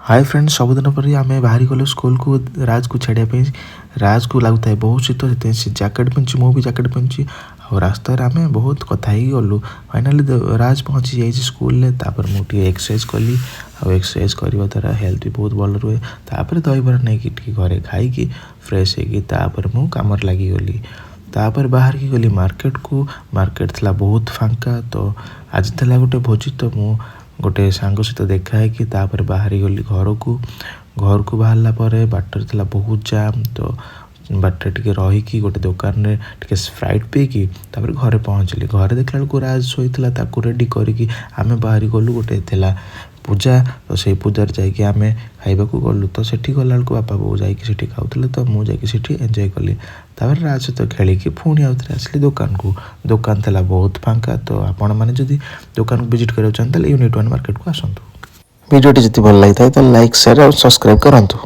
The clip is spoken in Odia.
ହାଇ ଫ୍ରେଣ୍ଡ, ସବୁଦିନ ପରି ଆମେ ବାହାରି ଗଲୁ ସ୍କୁଲକୁ ରାଜକୁ ଛାଡ଼ିବା ପାଇଁ। ରାଜକୁ ଲାଗୁଥାଏ ବହୁତ ଶୀତ, ସେଥିପାଇଁ ସେ ଜ୍ୟାକେଟ୍ ପିନ୍ଧୁଛି, ମୁଁ ବି ଜ୍ୟାକେଟ୍ ପିନ୍ଧୁଛି। ଆଉ ରାସ୍ତାରେ ଆମେ ବହୁତ କଥା ହେଇକି ଗଲୁ। ଫାଇନାଲି ରାଜ ପହଞ୍ଚି ଯାଇଛି ସ୍କୁଲରେ। ତାପରେ ମୁଁ ଟିକେ ଏକ୍ସରସାଇଜ୍ କଲି ଆଉ ଏକ୍ସରସାଇଜ୍ କରିବା ଦ୍ୱାରା ହେଲ୍ଥ ବି ବହୁତ ଭଲ ରୁହେ। ତାପରେ ଦହିବରା ନେଇକି ଟିକେ ଘରେ ଖାଇକି, ଫ୍ରେଶ୍ ହେଇକି, ତାପରେ ମୁଁ କାମରେ ଲାଗିଗଲି। ତାପରେ ବାହାରିକି ଗଲି ମାର୍କେଟକୁ। ମାର୍କେଟ ଥିଲା ବହୁତ ଫାଙ୍କା। ତ ଆଜି ଥିଲା ଗୋଟେ ଭୋଜି, ତ ମୁଁ ଗୋଟେ ସାଙ୍ଗ ସହିତ ଦେଖା ହେଇକି ତାପରେ ବାହାରି ଗଲି ଘରକୁ। ଘରକୁ ବାହାରିଲା ପରେ ବାଟରେ ଥିଲା ବହୁତ ଜାମ୍। ତ ବାଟରେ ଟିକେ ରହିକି, ଗୋଟେ ଦୋକାନରେ ଟିକେ ସ୍ପ୍ରାଇଟ୍ ପିଇକି ତାପରେ ଘରେ ପହଞ୍ଚିଲି। ଘରେ ଦେଖିଲା ବେଳକୁ ରାଜ ଶୋଇଥିଲା। ତାକୁ ରେଡ଼ି କରିକି ଆମେ ବାହାରି ଗଲୁ। ଗୋଟେ ଥିଲା ପୂଜା, ତ ସେଇ ପୂଜାରେ ଯାଇକି ଆମେ ଖାଇବାକୁ ଗଲୁ। ତ ସେଠି ଗଲାବେଳକୁ ବାପା ବୋଉ ଯାଇକି ସେଠି ଖାଉଥିଲେ, ତ ମୁଁ ଯାଇକି ସେଠି ଏନ୍ଜୟ କଲି। ତାପରେ ରାଜ ସହିତ ଖେଳିକି ପୁଣି ଆଉଥରେ ଆସିଲି ଦୋକାନକୁ। ଦୋକାନ ଥିଲା ବହୁତ ଫାଙ୍କା। ତ ଆପଣମାନେ ଯଦି ଦୋକାନକୁ ଭିଜିଟ୍ କରିବାକୁ ଚାହାନ୍ତି, ତାହେଲେ ୟୁନିଟ୍ 1 ମାର୍କେଟକୁ ଆସନ୍ତୁ। ଭିଡ଼ିଓଟି ଯଦି ଭଲ ଲାଗିଥାଏ, ତାହେଲେ ଲାଇକ୍, ସେୟାର ଆଉ ସବସ୍କ୍ରାଇବ୍ କରନ୍ତୁ।